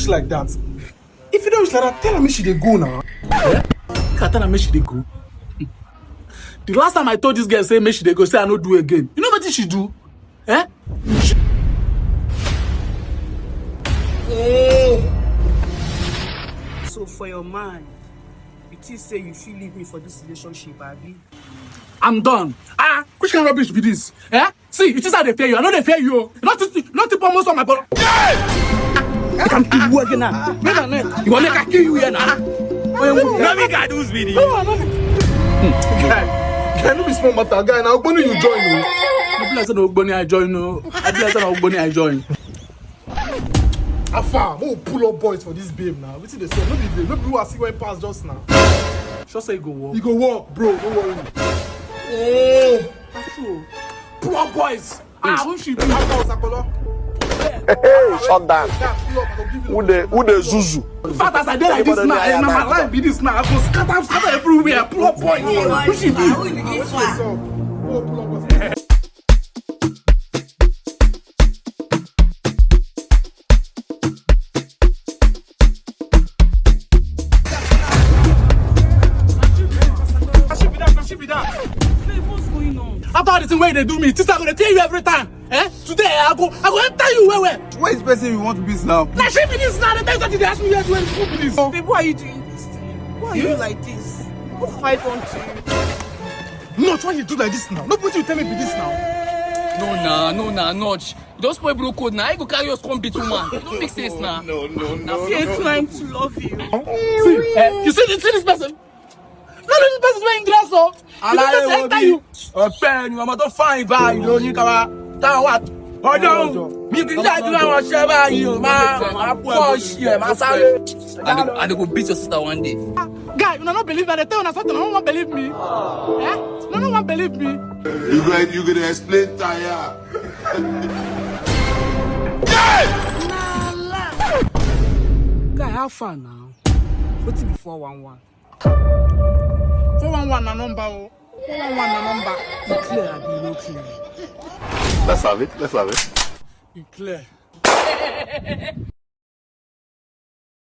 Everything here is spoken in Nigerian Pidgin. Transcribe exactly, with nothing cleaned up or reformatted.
Like that. If you don't reach like that, tell her make she dey go now. Eh? Make I tell her make she dey go. The last time I told this girl say make she dey go, say I no do again. You know wetin she do? Eh? So for your mind, you think say you fit leave me for this relationship, abi? I'm done. Ah, which kind of rubbish be this? Eh? See, you think I dey fear you? I no dey fear you. Not not tip almost on my body. I can kill you again now. No, no, no. You want make I kill you here now? No be God who's with you. Guy, guy, no be small matter. Guy, now Ogboni you join me. I be like say na Ogboni I join, no. I be like say na Ogboni I join. How far? Who pull up boys for this babe now? Wetin dey sell? No be babe. No be who I see when pass just now. Sure say e go work. E go work, bro. No worry. Oh, that's true. Pull up boys. Ah, who she be? After Osakolo. Hey, shut down. Who dey who dey zuzu? In fact, as I dey like this now, eh, na my life be this now. I go scatter, scatter everywhere. Pull up boys. Who she be? Who be this one? Oh, pull up boys. After all the thing wey you dey do me, this I go dey tell you every time. Eh? Today I go, I go enter you well well. Where is person you want to beat now? Na she be this now. The next time you dey ask me where where who be this. Babe, why are you doing this to me? Why are you like this? What have I done to you? Not why you do like this now. No, what you tell me be this now. No na, no na, not. You don spoil bro code na. I go carry us come beat woman. It no make sense na. No, no, no. See, I'm trying to love you. See, eh, you see, see this person? No, this person wearing dress, oh. This person enter you. Ọ̀pẹ ni ọmọ tó fine báyìí ló ní káwá táwọn wà. Ọjọ́ mi kì í ṣáájú àwọn ṣẹ́ báyìí o máa máa pọ̀ ṣì ẹ̀ máa sáré. I dey I dey go beat your sister one day. Guy, una no believe me. I dey tell una something. Una no wan believe me. Eh? Una no wan believe me. You go you go dey explain tire. Guy, how far now? Wetin be four one one? Four one one na number o. Four one one na number. E clear abi e no clear? Let's have it. Let's have it. E clear.